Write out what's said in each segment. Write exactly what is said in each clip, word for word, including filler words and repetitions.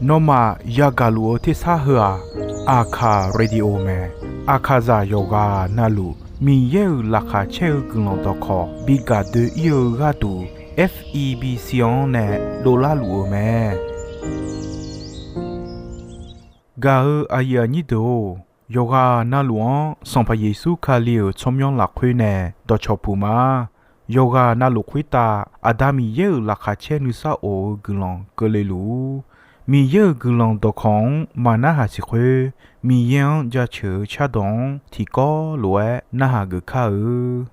Nawmaf yagaq luf-eu tersar heu-aq, Aqkaq Radio mae. Aqkaqzaq yawqghaq navluf Miqyaer-euq laqkhaq caer-eu guiqlanq dawqkawq bi gaq doe-ir-eu gharduq, F E B C-anr nae dovlar luf-eu mae. Gaq-eu aqyuif aqnyir deuq-or, yawqghaq navluf-anr Sanqpaq Yeqsur Kali-euq tsawrmyanr lafkhoer nae dawqcawq puq ma. Yawqghaq navluf khoertav Aqda Miqyaer-euq laqkhaq caer nuisar of-eu guiqlanq keuvle luf-ur. Miqyaer-euq guiqlanq dawqkawq-anr maqnarhaq siq khoer, Miqyaer-anr jaceuq-eu cardawq-anr tiqkawv lof-aer narhaq geuf kar-eu.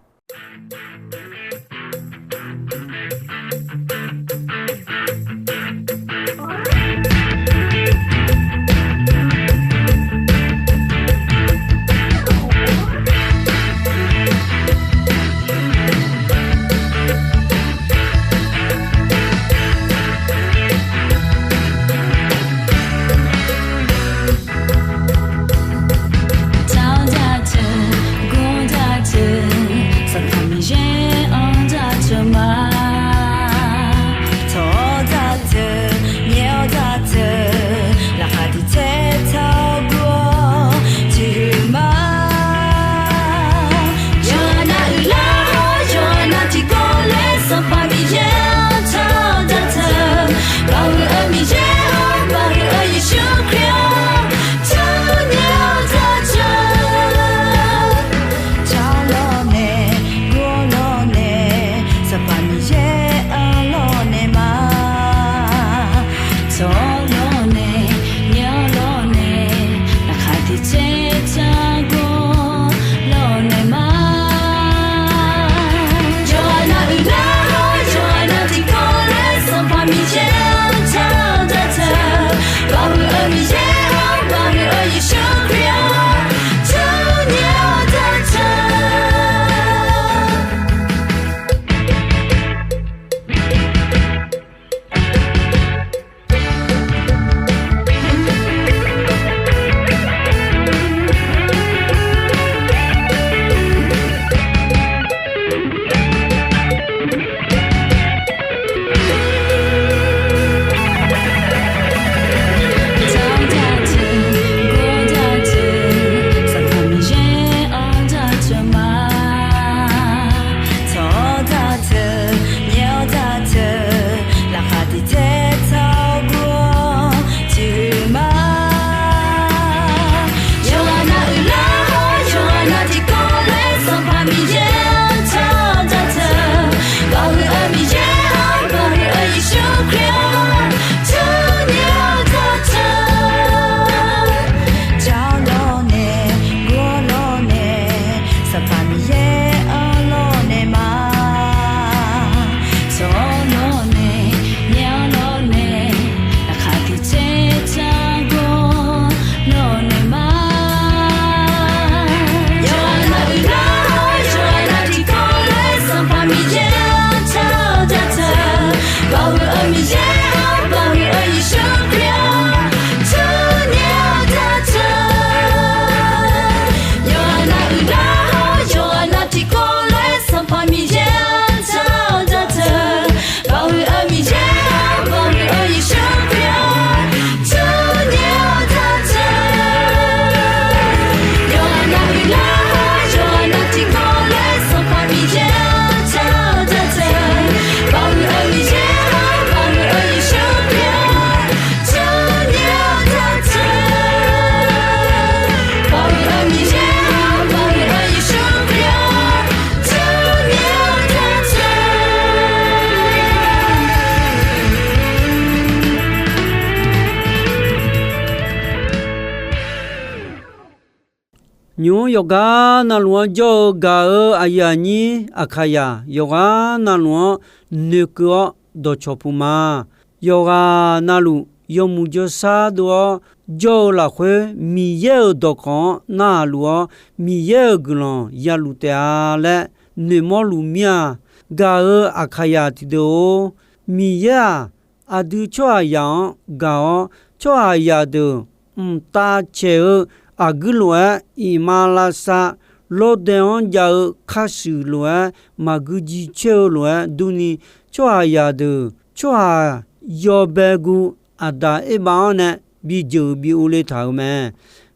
Nymq-mr yawqgar navluf-anr jawr-eu gaq-eu aqyuif aqnyir Aqkaqyaq yawqghaq navluf-anr noeqkeuv-awr dawqcawq puq ma. Yawqghaq navluf yawmuiq jawrshar dov-awr jawr-eu lafkhoer, Miqyaer-euq dawqkawq-anr narhaq luf-awr, Miqyaer-euq guiqlanq yaluf taef-a laer noeqmawr luf mir-a. Gaq-eu Aqkaqyaq tiqdeuq-or, Miqyaer-aq, aqdui tsawrhaqzaq-anr gaq-awr, tsawrhaqzaq deuq mqtav caeq-eu aqguir lof-aer, iqmalavshav lawrdae-anr jav-eu kharshuif lof-aer, maqgui jiv caer-eu lof-aer durni, tsawrhaqzaq deuq tsawrhaq yawbae gu aqdaq erbav-anr nae bijeuq bi uvle taq-euq mae.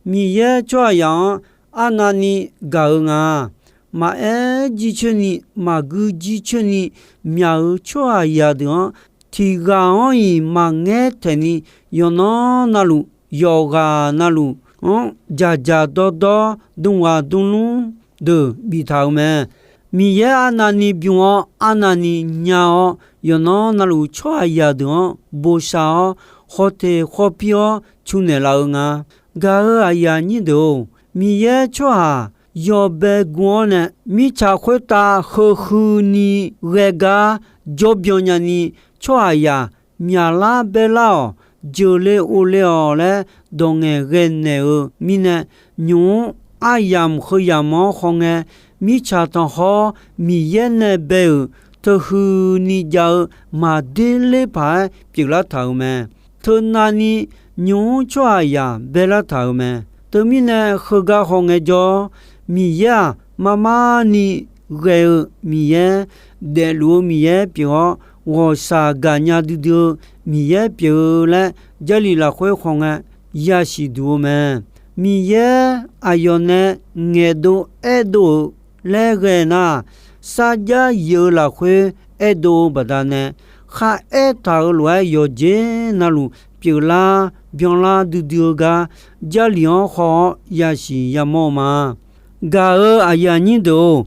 Miqyaer tsawrhaqzaq-anr arnavni gaq-eu nga. Maqaer jircoer ni, maqguir jircoer ni, myaq-euq tsawrhaqzaq deuq-anr tiq ghaq-anr-iq maqngaer taeq ni, yawqnan navluf, yawqghaq navluf-anr dzaqdzaq dawrdawr, dmghaq dmlmr deuq biftaq-euq mae. Miqyaer arnavni bym-awr, arnavni nya-awr, yawqnan navluf tsawrhaqzaq deuq-anr bosav-awr, khawteq khawpir-awr cu naeqlaf-eu nga. Gaq-euq aqyuif aqnyir deuq-or, Miqyaer tsawrhaq yawbae gu-awr nae mirtsaq khoertav heu huini ghae gar jawrbyan nyani, tsawrhaqzaq myaqlar baerlar-awq, jeuqle ovle-awq laer dawq ngaeqghae naeq-eu mirnae, nymq-mr aryamq heu yamq-anr khawngae, mirtsaq tanqkhawr Miqyaer nae bae-euq teuhuini jav-eu maqder ler paq-aer pyeuflar taq-euq mae. Teunavni nymq-mr tsawrhaqzaq baerlar taq-euq mae. Teumirnae heugar khawngae jawr-awr, Miqyaer-aq, marmarni ghae-eu Miqyaer, daefluf-eu Miqyaer pyeuf-awr, ghawqshaq gaqnya duidui-eu Miqyaer pyeuf-eu laer Jarlif lafkhoer khawngae yasiq duq-eu mae. Miqyaer aqyawf nae ngaeqdov aerdov-euq laer ghae nar, sarjax yif-eu lafkhoer aerdov-eu baqdanae, kharaer taq-euq lof-aer yawqjeq navluf pyeuflar byanlar duidui-eu gar, Jarlif-anr haw-awr yasiq yamawr-eu ma. Gaq-euq aqyuif aqnyir deuq-or,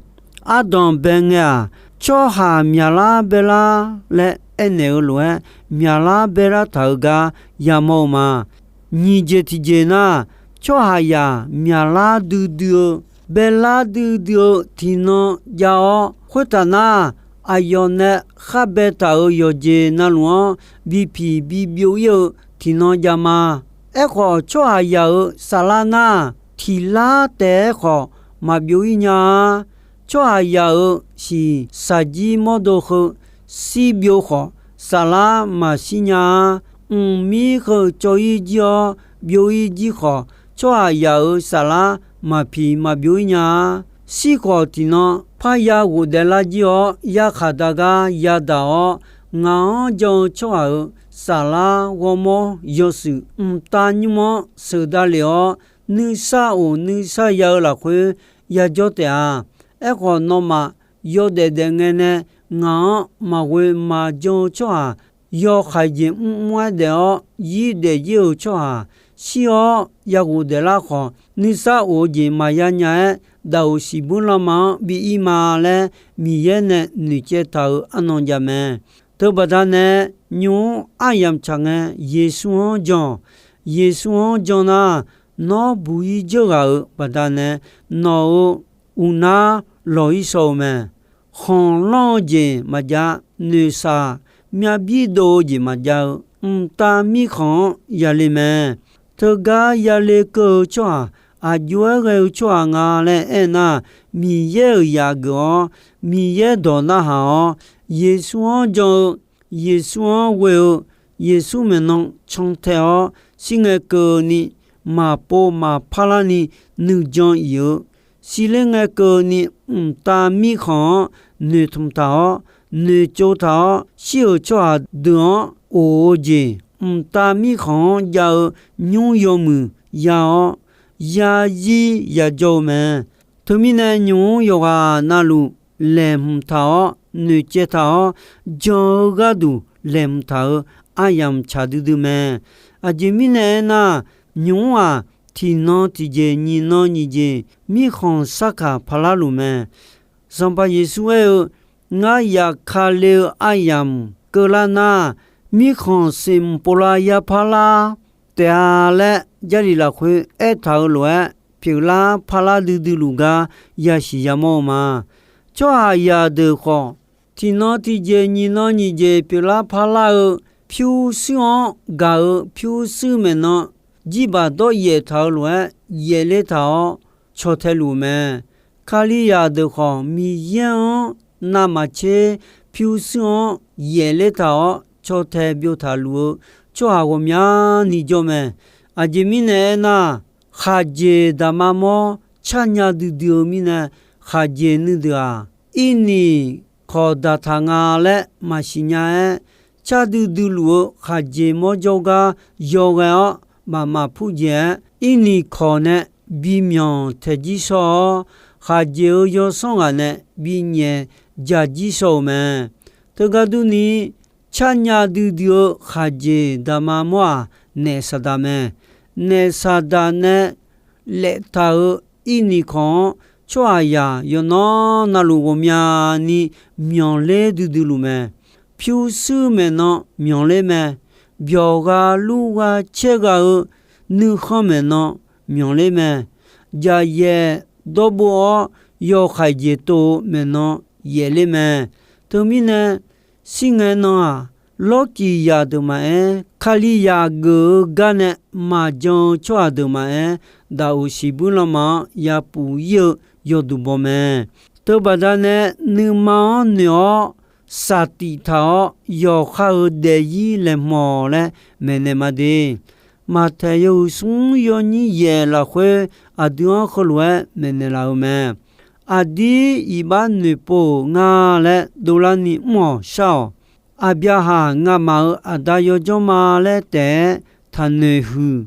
ardanq bae ngae-aq, tsawrhaq myaqlar baerlar laer aernaeq-eu lof-aer, myaqlar baerlar taq-eu gar yamawr-eu ma. Nyiq jeq tiqjeq nar, tsawrhaqzaq myaqlar duidui-eu, baerlar duidui-eu tiqnan jav-awr, khoertaf nar, aqyawf nae khar baetaq-euq yawqjeq navluf-anr bipiq bibyov ir-eu tiqnan jav ma. Aerkhawf, tsawrhaqzaq-euq saflar nar, tiqlar taef-aer khawf maqbyov ir nya-a. Tsawrhaqzaq-euq shiq shaqjir mawrdo heu shirbyov khawf, saflar maqshir nya-a. Mqmir heu cawv ir jir-awr byov ir jir khawf, tsawrhaqzaq-euq saflar maqpiq maqbyov ir nya-a. Shir khawf tiqnan parya ghofdaef lar jir-awr, yarkhaq dagar yadaq-awr, ngaq-anr jan-eu tsawrhaq-euq saflar ghawrmawr yawshuif mqtav nymr-anr sheuqdav lef-awr, nuisar of nuisar ya-eu lafkhoer yajawr taef-a. Aerkhawf, nawmaf yawdaef daef ngae nae ngaq-anr maqghoe maqjan-eu tsawrhaq, yawkhaeq jeq mrmr-aer daef-awr zir daef zir-euq tsawrhaq, shir-awr ya ghofdaef lar khawf, nuisar of-eu jeq maqya nya-aer, daqoq siqbur lanma-anr bi ir ma laer Miqyaer nae noeqcaev taq-euq arnan jav mae. Teubaqda nae, nymq-mr aryamq tsaq ngae Yeqsur-anr jan-awq. Yeqsur-anr jan nar, nawr buq ir dzeur ghaq-euq baqdanae, nawq-euq uqnar lawq ir shaw-eu mae. Khanqlanr-eu jeq maqjav, noeqshaq myavbir dov-eu jeq maqjav-eu, mqtav mirkhanq-anr yale mae. Teugar yale keuv-eu tsawrhaq, aqjox-aer ghae-eu tsawrhaq nga laer aernar, Miqyaer-euq zaq geuf-awr, Miqyaer dawq narhaq-awr, Yeqsur-anr jan-eu, Yeqsur-anr ghoe-eu, Yeqsur maeqnan cantae-awr, shir ngae keuvni, maqpov maqpar larni nuijan iq-eu, shirler ngae keuvni, mqtav mirkhanq-anr noeqtmq taq-awr, noeqtsov taq-awr, shir-euq tsawrhaq deuq-anr of-eu jeq, mqtav mirkhanq-anr jav-eu nymr yawmuiq ya-awr, yarzir yajawr-eu mae. Teumirnae, nymq-mr yawqghaq navluf laeqhmq taq-awr, noeqcaev taq-awr, jan-eu gharduq laeqhmq taq-eu aryamq tsaq duidui mae. Aqjeq mirnae aernar, nymq-mr-aq, tiqnan tiqjeq nyiq nan nyiq jeq mirkhanq sarkaq paqlar luf mae. Sanqpaq Yeqsur aer-eu, Ngar yaf ka le-eu aryamq keuvlar nar, mirkhanq siqmq povlav yapar lar taef-a laer, Jarlif lafkhoer aertaq-euq lof-aer, pyeuflar parlar duidui luf gar yasiq yamawr-eu ma. Tsawrhaqzaq deuq khawf, tiqnan tiqjeq nyiq nan nyiq jeq pyeuflar parlar-eu pyurshuir-anr gaq-euq pyurshuir maeqnan jirbaq dawryaef taq-eu lof-aer yaefler taq-awr caw tae luf-eu mae. Kalizaq deuq khawf, Miqyaer-anr navmaqtser pyurshuir-anr yaefler taq-awr caw tae byov taq luf-eu tsawrhaq ghawqmyani jawr mae. Aqjeq mirnae aernar, khaqjeq daqma mawr carnya duidui-eu mirnae, khaqjeq nuideuq-aq, irniq kawq daqtaq nga laer maqsiq nya-aer, car duidui luf-eu khaqjeq mawr jawrgar yawghae-awr, bafmaf purjeq-aer, Irniqkawq nae bimyanq taeq jir shawr-awr, khaqjeq-euq yawsanr ghaq nae binyaef jaq jir shawr-euq mae. Teugar durni, carnya duidui-eu khaqjeq daqma mawr-aq, Naef Saqdaq mae. Naef Saqdaq nae laeftaq-euq Irniqkawq-anr tsawrhaqzaq yawqnan navluf ghawqmyani myanqler duidui luf mae. Pyurshuir maeqnan myanqler mae. Byawqgha lurgha caergha-eu nuikhanr maeqnan myanqler mae. Jaqyaef dawrbov-awr, yawkhaeq jeq tov-eu maeqnan yaefler mae. Teumirnae, shirngae nan-aq, lawrkiq zaq deuq maqaer, Kalizaq geuf-eu gar nae maqjan-eu tsawrhaq deuq maqaer, daqoq siqbuir lanma-anr yapuf ir-eu yawduq baw mae. Teubaqda nae nuima-anr noeq-awr, saqtif taq-awr, yawqha-euq daefzir laeqhmq-awq laer maeqnaeq ma de. Maqtaeq yawhuiq smr yawnyir yaef lafkhoer aqdui-anr heulof-aer maeqnaeq laf-eu mae. Aqdir iqbax noeqpov-euq nga laer dovlarni mr-awq shar-awq. Aqbyaqhaq ngamaf-euq aqda yawjawr ma laer taef-aer taqnoeq huiq.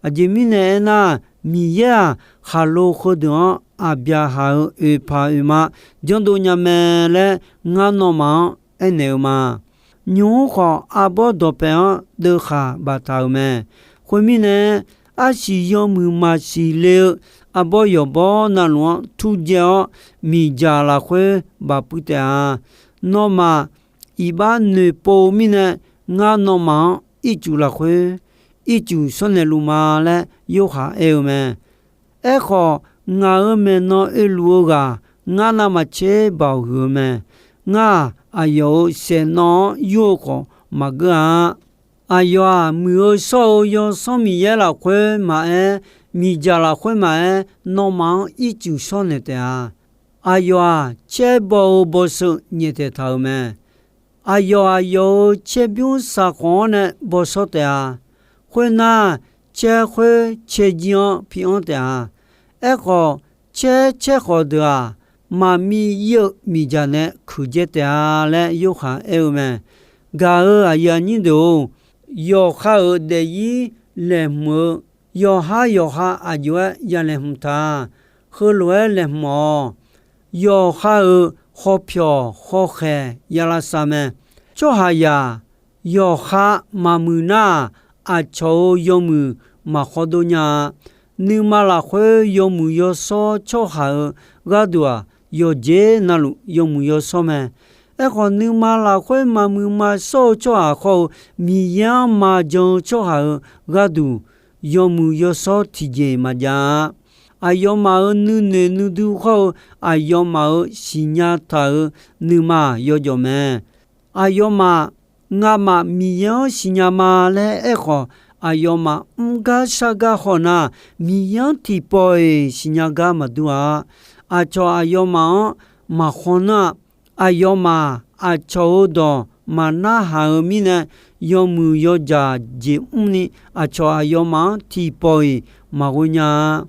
Aqjeq mirnae aernar, Miqyaer-aq, khaqlo heudeuq-anr Aqbyaqhaq-euq oeqpaq oeqma janrdov nya mae laer ngar nawmaf-anr aernaeq-eu ma. Nymq-mr khawf, arbawr dawqpaeq-anr deuvkhaq baftaq-euq mae. Khoermirnae, arsiq yawmuiq maqsiq le-eu arbawr yawqbawr navluf-anr turjaev-awr miqdzaq lafkhoer bafpuiv taef-a. Nawmaf iqbax noeqpov-eu mirnae, ngar nawmaf-anr ircuf lafkhoer ircuf shawrnaeq luf ma laer Yorhaq aer-eu mae. Aerkhawf, ngaq-euq maeqnan oeluf-eu ghaq ngar navmaqtser baoq huiq-eu mae. Ngar-aq, aqyawf-euq saeqnawv-anr yur-eu khawf maqgeur-a. Aqyawf-aq, Muiq-eu Shawr-eu Yawsanr Miqyaer lafkhoer maqaer, miqdzaq lafkhoer maqaer, nawmaf-anr ircuf shawrnaeq taef-a. Aqyawf-aq, caer baw-eu bawseu nyaeftaeq taq-euq mae. Aqyawf, aqyawf-euq caerbymr saqkhawf-anr nae bawshawr taef-a. Khoernar, caer khoer caerjir-anr pi-anr taef-a. Aerkhawf, caer caer khawf deuq-aq, maqmiv ir-eu miqdzaq nae kuiqdzae taef-a laer Yorhaq aer-eu mae. Gaq-euq aqyuif aqnyir deuq-or, yawqha-euq daefzir laeqhmq-eu yawqhar yawqha aqjox-aer ya laeqhmq ta. Heulof-aer laeqhmq-awq. Yawqha-euq hawpyawq hawkhaeq ya lavsav mae. Tsawrhaqzaq yawqha maqmuiq nar-aq, aqcawq-euq yawmuiq maqkhawr dov nya-a. Nuima lafkhoer yawmuiq yawshawr tsawrhaq-euq gharduq-aq, yawqjeq navluf yawmuiq yawshawr mae. Aerkhawf, nuima lafkhoer maqmuiq maqshawr-eu tsawrhaq khawr-eu, Miqyaer-anr maqjan-eu tsawrhaq-euq gharduq yawmuiq yawshawr tiqjeq maqjav-a. Aqyawfmaf-euq nuinoeq nuidur khawr-eu, aqyawfmaf-euq siqnya taq-euq nuima yawjawf mae. Aqyawfmaf ngamaf Miqyaer-anr siqnya ma laer aerkhawf, aqyawfmaf mr gar shar gar hawnar, Miqyaer-anr tiqpawf-iq siqnya gar maqdur-a. Aqcawq aqyawfmaf-anr maqkhawr nar-aq, aqyawfmaf aqcawq-euq dawq maqnarhaq-eu mirnae, yawmuiq yawdzaq jeq mrni aqcawq aqyawfmaf-anr tiqpawf-iq maqghoe nya-a.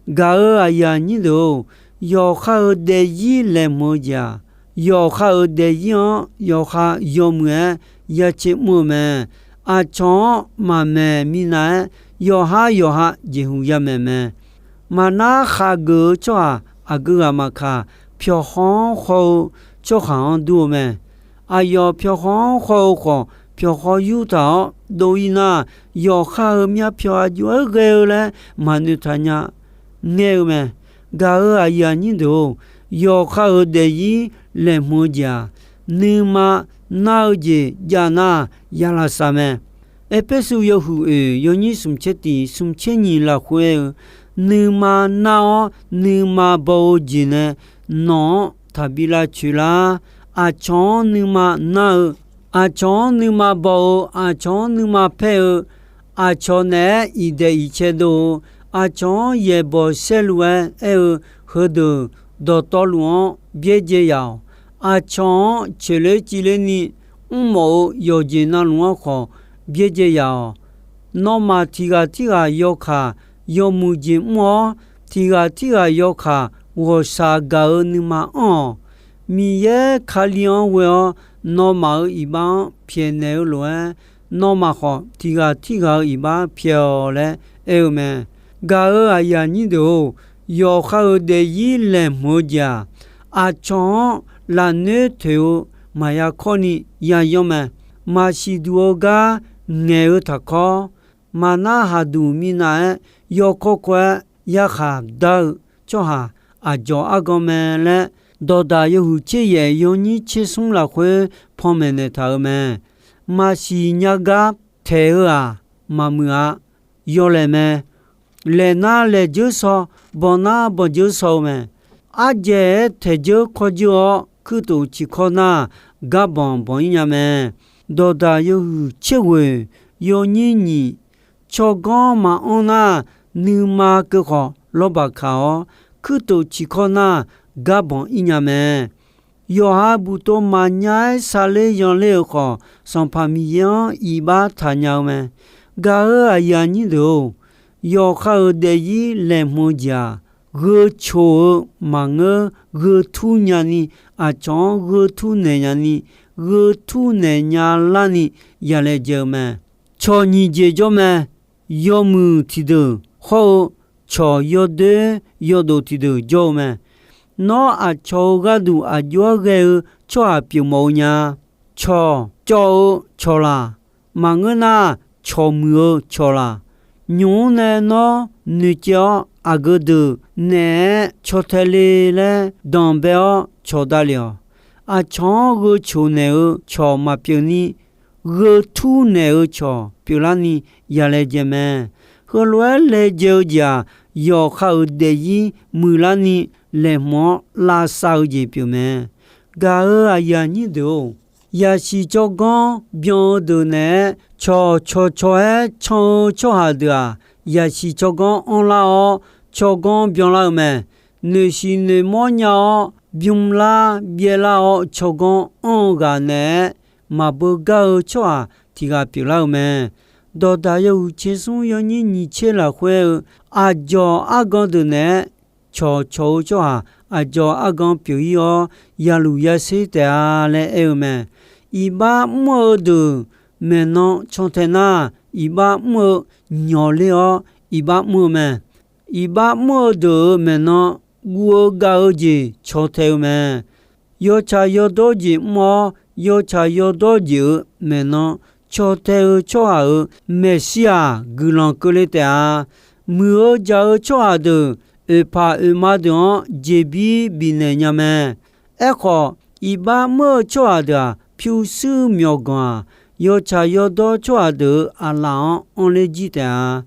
Gaq-euq aqyuif aqnyir deuq-or, yawqha-euq daefzir laeqhmq-eu jeq-aq, yawqha-euq daefzir-anr yawqha yawmuiq-aer ya caer mr-eu mae. Aqcawq-anr maqmaeq minav-aer, yawqhar yawqha jeqhu yamaeq mae. Maqnar khaqgeuf-eu tsawrhaq aqgeu ghaq maqkaq, pyawqhaw-anr haw-eu tsawrhaq-anr dur-eu mae. Aqyawf pyawqhaw-anr haw-eu khawf, pyawqhaw yurtaq-awr dov-ir nar, yawqha-euq myavpyawq aqjox-aer ghae-eu laer maqnoeq taq nya ngaer-eu mae. Gaq-euq aqyuif aqnyir deuq-or, yawqha-euq daefzir laeqhmq-eu jeq-aq, nuima nar-eu jeq jav nar, ya lavsav mae. Erpersu yawhuiq oeq yawnyir smq tser tiq smq tser nyiq lafkhoer aer-eu, nuima nar-awr nuima baw-eu jeq nae nawq-anr taqbi lavcoeq lar. Aqcawq-anr nuima nar-eu, aqcawq-anr nuima baw-eu, aqcawq-anr nuima paer-eu, aqcawq naeq-aer iqdaeq iqcae dov-eu, aqcawq-anr yaeqbawq saerlu-aer aer-eu, heudeuq dawqtawvluf-anr byaerdzae yaf-awq. Aqcawq-anr coeqler civler ni mrmawf-eu yawqjeq navluf-anr khawf byaerdzae yaf-awq. Nawmaf tiq ghaq tirghaq yawkaq yawmuiq jeq mr-awr, tiq ghaq tirghaq yawkaq ghawqshaq gaq-eu nuima anr-awq. Miqyaer Kali-anr ghoe-awr, nawmaf-euq iqbax-anr pyaeqnaeq-eu lof-aer, nawmaf khawf tiq ghaq tirghaq-euq iqbax pyaeq-awq laer aer-eu mae. Gaq-euq aqyuif aqnyir deuq-or, yawqha-euq daefzir laeqhmq-eu jeq-aq, aqcawq-anr lafnoer toeq-eu maqya kawrni yayanr mae. Maqsiq duq-eu gar ngaeq-eu taqkawr, maqnar haqduq minav-aer yawkawr kawr-aer yarkhaq dar-eu tsawrhaq aqdzawq argan mae laer, dawqdaq yawhuiq tser yaef yawnyir tser smr lafkhoer panmaeq naeqtaq-euq mae. Maqsiq nya gar taeq-eu-aq, maqmuiq-a. Yawlaeq mae. Laeq nar laeq dzeur shaw, bawq nar bawq dzeur shaw-eu mae. Ardzaeq-aer taeq dzeur kawr dzeur-awr, kuirtof ciqkawr nar, gar banq banq-ir nya mae. Dawqdaq yawhuiq tser ghoeq yawnyir nyiq, tsawrganr maqanr nar, nuima keuv khawf lawrbaq kaq-awr, kuirtof ciqkawr nar, gar banq-ir nya mae. Yawqha buqtov maqnya-aer sarler yanler-euq khawf, Sanqpaq Miqyaer-anr iqbax taqnya-eu mae. Gaq-euq aqyuif aqnyir deuq-or, yawqha-euq daefzir laeqhmq-eu jeq-aq, gheu coq-eu maqngeur, gheu tur nyani, aqcawq-anr gheu tur naeq nyani, gheu tur naeq nya larni yalaejae-eu mae. Cawq nyiq jeq jawr mae. Yawmuiq tiqdeuq hawr-eu, cawq yawdoer yawdof tiqdeuq jawr-eu mae. Nawr aqcawq-euq gharduq aqjox-aer ghae-eu tsawrhaq pyeufmawf-eu nya. Cawq cawv-eu cawqlaq, maqngeur nar, cawq muiq-eu cawqlaq. Nymq-mr nae nawr noeqcaev-awr, aqgeu deuq naeq-aer caw tae le laer danqbae-awr cawq davlef-awq. Aqcawq-anr gheu coq naeq-eu cawq maqpyeuf ni, gheu tur naeq-eu cawq pyeuflarni yalaejae mae. Heulof-aer laejae-eu jeq-aq, yawqha-euq daefzir muiqlarni laeqhmq-awr lavsav-eu jeq pyeuf mae. Gaq-euq aqyuif aqnyir deuq-or, yaqsiq tsawrganr byan-eu deuq naeq-aer cawqcawq cawq-aer can-eu tsawrhaq deuq-aq, yaqsiq tsawrganr anrlar-awr, tsawrganr byanlar-eu mae. Noeqshiq noeqmawr nya-awr, bymrlar byaerlar-awr tsawrganr anr-eu ghaq naeq-aer maqbeu gar-eu tsawrhaq tiq ghaq pyeuflar-eu mae. Dawqdaq yawhuiq tser smr yawnyir nyiq tser lafkhoer-eu aqdzawq argan deuq naeq-aer cawqcawq-eu tsawrhaq aqdzawq argan pyeuf-ir-awr, yaluf yaser taef-a laer aer-eu mae. Iqbax mr-eu deuq maeqnan cantae nar, iqbax mr-eu nyawqler-awr iqbax mr-eu mae. Iqbax mr-eu deuq-euq maeqnan guv-eu gav-eu jeq caw tae-eu mae. Yawtsaq yawdawr jeq mr-awr, yawtsaq yawdawr jeq-euq maeqnan caw tae-eu tsawrhaq-euq maeqshi-aq, guiqlanq keuvle taef-a. Muiq-eu jaq-eu tsawrhaq deuq, oeqpaq oeqma deuq-anr jeqbir bifnaeq nya mae. Aerkhawf, iqbax mr-eu tsawrhaq deuq-aq, pyurshuir myawqganq-aq, yawtsaq yawdawr tsawrhaq deuq-euq aqlaf-anr anrler jir taef-a.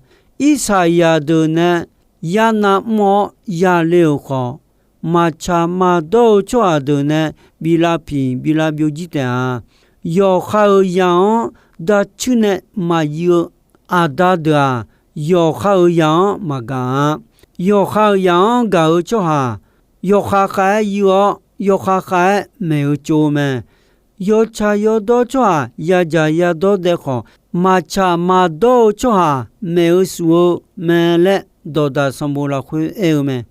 Irsaqyaq deuq nae yarnav mr-awr yale-euq khawf, maqtsaq maqdawr-eu tsawrhaq deuq nae bi lavpiq bi lavbyov jir taef-a. Yawqha-euq zaq-anr darcuir nae maqyuiv-eu aqda deuq-aq, yawqha-euq zaq-anr maqgaq-a. Yawqha-euq zaq-anr gaq-eu tsawrhaq, yawkhav khav-aer yuiv-awr, yawkhav khav-aer maeq-eu tsov-eu mae. Yawtsaq yawdawr tsawrhaq yadzaq yadawr dae khawf, maqtsaq maqdawr-eu tsawrhaq maeq-eu shuf-eu mae laer, dawqdaq sanqbof lafkhoer aer-eu mae.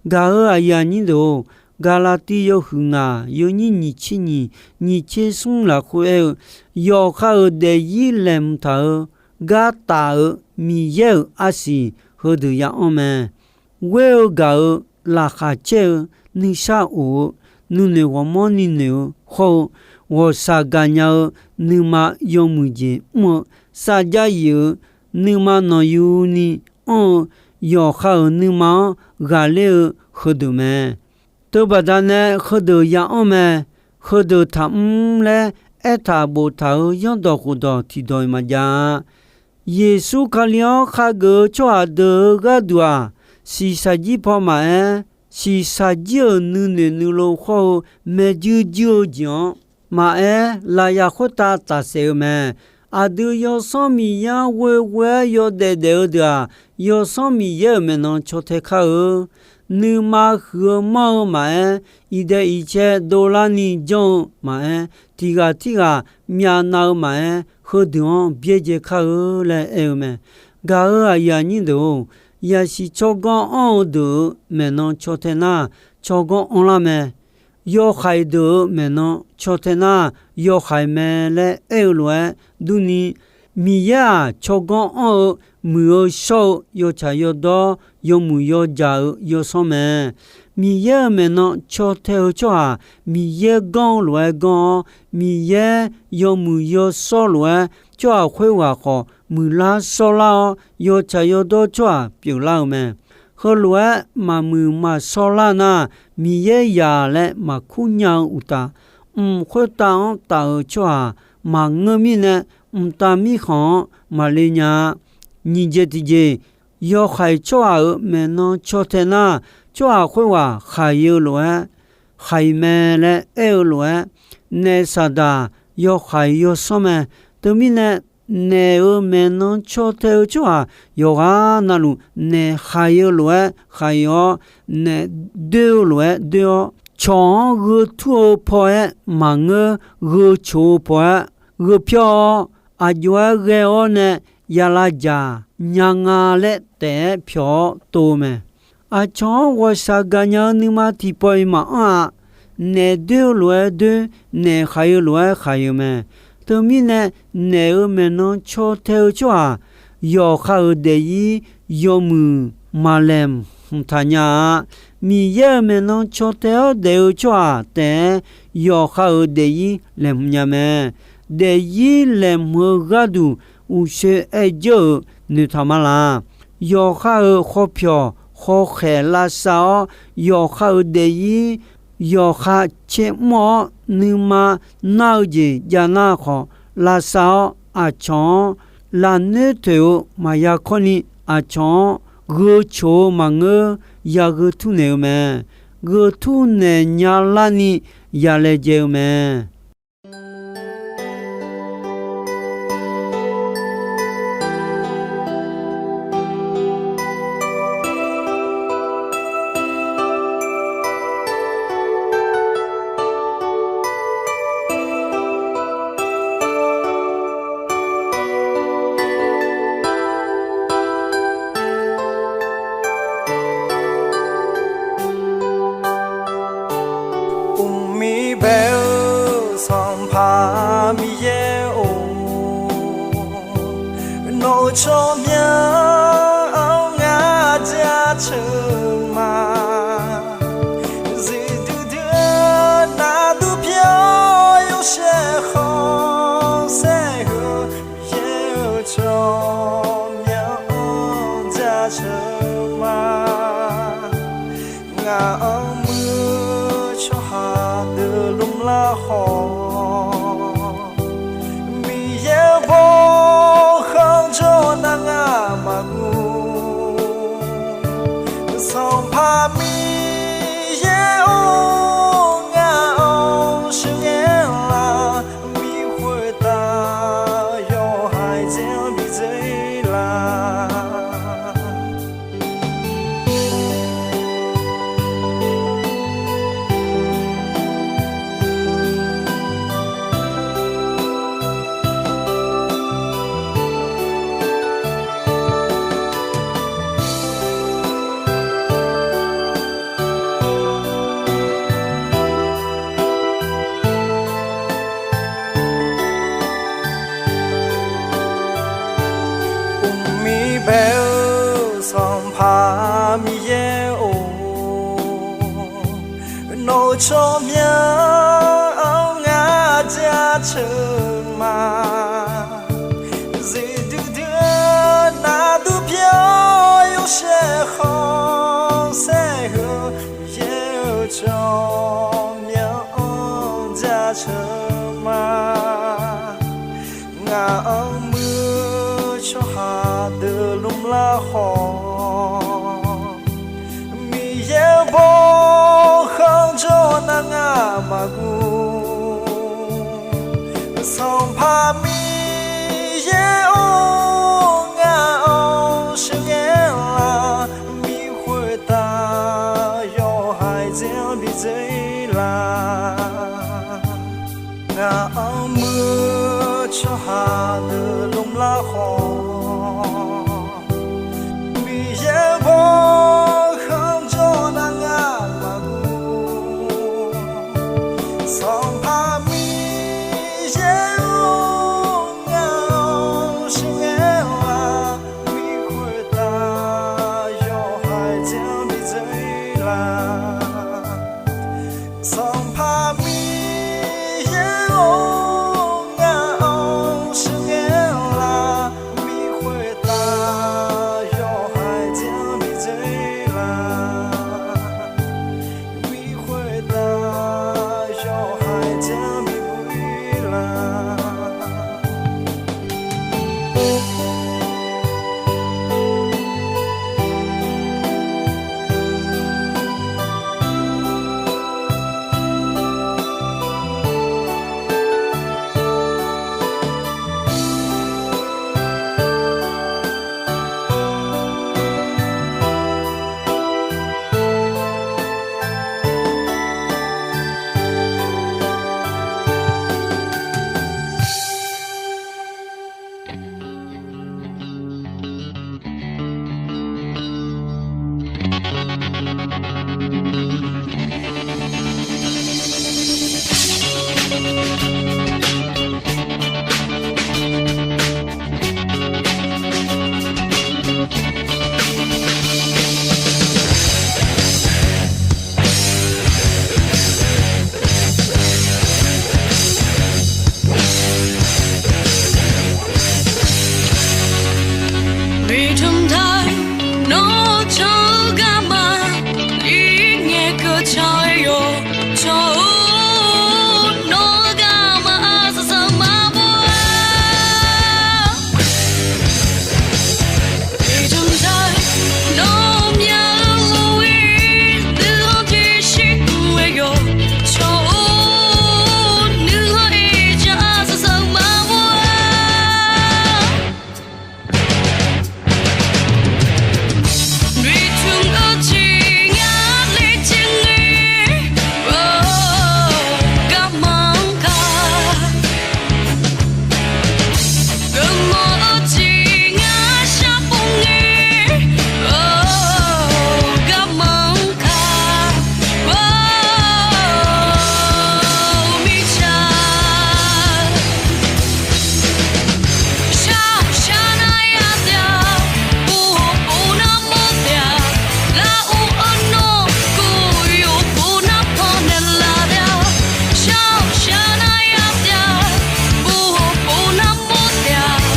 Gaq-euq aqyuif aqnyir deuq-or, Gaqlaqtiv yawhuiq ngaq yawnyir nyiq tser nyiq, nyiq tser smr lafkhoer aer-eu, yawqha-euq daefzir laeqhmq taq-eu, gar taf-euq Miqyaer-euq arsiq heudeuq ya anr mae. Ghoer-eu gaq-eu, laqkhaq caer-eu, nuisar of-eu, nuinoeq ghawrmawr ni noeq-eu hawr-eu, ghawqshaq gaqnya-eu, nuima yawmuiq jeq mr-eu, sarjax yif-eu, nuima nanqyuni anr-eu, yawqha-euq nuima-anr ghaqler-eu heudeuq mae. Teubaqda nae heudeuq ya anr mae. Heudeuq taqmr laer aertaq boftaq-euq zanrdawq khofdawq tiqdawq-iq maqjav-a. Yeqsur Kali-anr khageuf-eu tsawrhaq deuq-euq gharduq-aq, shiqshaq jir paw maqaer, shiqshaq jir-euq nuinoeq nuilov hawr-eu, maeq juir juir-eu jeq-anr maqaer, lafyaq khoertav tafsaef-eu mae. Aqdui Yawsanr Miqyaer-anr ghoeghoe-aer yawdaef daef-eu deuq-aq, Yawsanr Miqyaer-euq maeqnan caw tae kar-eu. Nuima huiq-eu manr-eu maqaer, iqdaeq iqcae dovlarni janr-eu maqaer, tiq ghaq tirghaq myavnav-eu maqaer, heudeuq-anr byaerdzae kar-eu laer aer-eu mae. Gaq-euq aqyuif aqnyir deuq-or, yasiq tsawrganr anr-eu deuq-euq maeqnan caw tae nar, tsawrganr anrlar mae. Yawhaiq deuq-euq maeqnan caw tae nar, yawhaiq mae laer aer-eu lof-aer durni, Miqyaer-aq, tsawrganr anr-eu, muiq-eu shawr-eu yawtsaq yawdawr, yawmuiq yawjaq-euq yawsanr mae. Miqyaer-euq maeqnan caw tae-eu tsawrhaq, Miqyaer ganr-eu lof-aer ganr-awr, Miqyaer yawmuiq yawshawr lof-aer tsawrhaq khoerghaq khawf, muiqlar shawrlar-awr, yawtsaq yawdawr tsawrhaq pyeuflar-eu mae. Heulof-aer maqmuiq maqshawrlar nar, Miqyaer yaq laer maqkur nya-eu uqtaf, mq khoertav-anr taf-euq tsawrhaq maqngeur mirnae, mqtav mirkhanq-anr maqle nya-a. Nyiq jeq tiqjeq, yawhaiq tsawrhaq-euq maeqnan caw tae nar, tsawrhaq khoerghaq khaiq-eu lof-aer, khaiq mae laer aer-eu lof-aer, naef saqdaq yawhaiq yawsanr mae. Teumirnae, naef-euq maeqnan caw tae-eu tsawrhaq yawqghaq navluf, naef khaiq-eu lof-aer khaiq-awr, naef doer-eu lof-aer doer-awr, cawq-anr gheu tur-eu paw-aer maqngeur, gheu coq-eu paw-aer gheu pyawr-awr, aqjox-aer ghae-awr nae ya lavdzaq nya nga laer taef-aer pyawq-awr tov-eu mae. Aqcawq-anr ghawqshaq gaqnya-eu nuima tiqpawf-iq maqanr-a. Naef doer-eu lof-aer doer, naef khaiq-eu lof-aer khaiq-eu mae. Teumirnae, naef-euq maeqnan caw tae-eu tsawrhaq yawqha-euq daefzir yawmuiq maqlaeqhmq taq nya-a. Miqyaer-euq maeqnan caw tae-awr daef-eu tsawrhaq taef-aer yawqha-euq daefzir laeqhmq nya mae. Daefzir laeqhmq-eu gharduq uqshoe aer jawr-euq noeqtaq ma laq. Yawqha-euq khawpyawq khawkhaeq lavsav-awr, yawqha-euq daefzir yawqha tser mr-awr, nuima nar-eu jeq jav nar khawf lavsav-awr, aqcawq-anr lafnoer toeq-eu maqya kawrni, aqcawq-anr gheu coq-eu maqngeur, ya gheu tur naeq-eu mae. Gheu tur naeq nya larni ya laejae-eu mae. Uqmir bae-eu Sanqpaq Miqyaer-or, nawq-euq tsawrmyanr-anr ngar jaceuq ma. Zuiqdui dui-eu nar dur pyeuf-awr yawshaef khanqsaer heu, Miqyaer-euq tsawrmyanr-anr jaceuq ma. Ngaq-anr muir-eu tsawrhaq deuq lmr lar khawf, Miqyaer-euq bawkhanq jawr nar ngar maqguv. Sanqpaq Miqyaer-or, ngaq-anr sheuqghae lar, mir khoertav yawhaiq dzaer-anr bi dzaer lar. Uqmir bae-eu Sanqpaq Miqyaer-or, nawq-euq tsawrmyanr-anr ngar jaceuq ma. Zuiqdui dui-eu nar dur pyeuf-awr yawshaef khanqsaer heu, Miqyaer-euq tsawrmyanr-anr jaceuq ma. Ngaq-anr muir-eu tsawrhaq deuq lmr lar khawf, Miqyaer-euq bawkhanq jawr nar ngar maqguv. Sanqpaq Miqyaer-or, ngaq-anr sheuqghae lar, mir khoertav yawhaiq dzaer-anr bi dzaer lar. Ngaq-anr muir-eu tsawrhaq deuq lmr lar khawf, Miqyaer-euq bawkhanq jawr nar ngar maqguv. Can-eu garma, ir ngae keuv can-eu yawqcan-or, nawq-eu garma aqsaq saq maqbaw-a. Tiqjmq taq, nawmaf-euq lof-ir nuihanr tiqshir mr-eu yawqcan-or, nuihanr-ir jan aqsaq saq maqbaw-a. Noeqtmq-eu jeq ngar laejae ngae, garma-anr ka. Geufmawf-eu jeq ngar sharpov ngae, garma-anr ka. Mirtsaq shar shar nar yar taef-a, pov pov nar mawr taef-a, lar-or arnawr kov yawqpov nar pannaeq laf taef-a. Shar shar nar yar taef-a, pov pov nar mawr taef-a,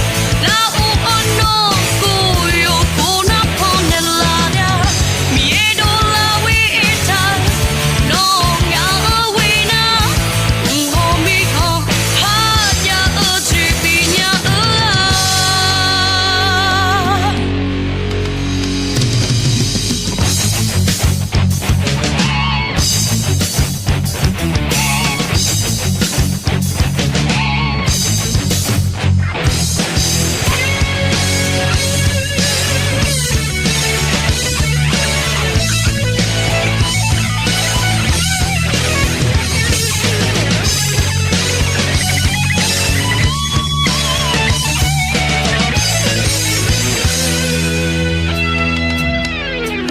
lar-or arnawr kov yawqpov nar pannaeq laf taef-a. Miqyaer dovlar ghoer aertaq, nawq ngaq-anr ghoe nar, mq hawq mirkhanq parjav-eu jeq bifnya-eu-a.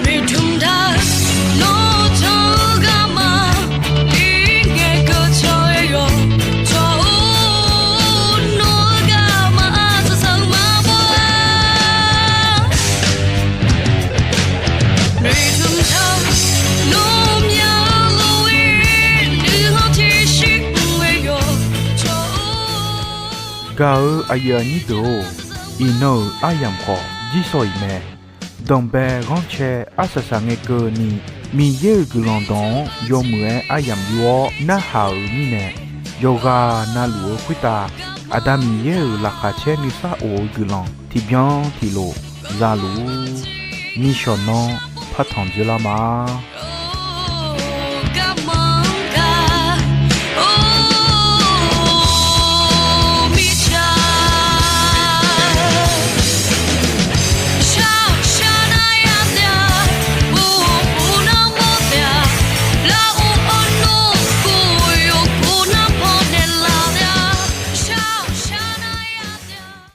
Noeqtmq taq, nawr can-eu garma, ir ngae keuv can-eu yawqcan-or, nawr-eu garma aqsaq saq maqbaw-a. Noeqtmq taq, nawmaf-euq lof-ir nuihanr tiqshir mr-eu yawqcan-or. Gaq-eu aqyuif aqnyir deuq-or, iqnan-euq aryamq khawf jirsawq-iq mae. Danqbae ghanrcae arsaq saq ngae keuvni, Miqyaer-euq guiqlanq dawq-anr yawmuiq-aer aryamq yur-awr narhaq-euq mirnae, yawqghaq navluf-eu khoertav Aqda Miqyaer-euq laqkhaq caer nuisar of-eu guiqlanq tiqbyan tiqlof zaluf-ur. Nishawq nanr partanq dzoerlar ma.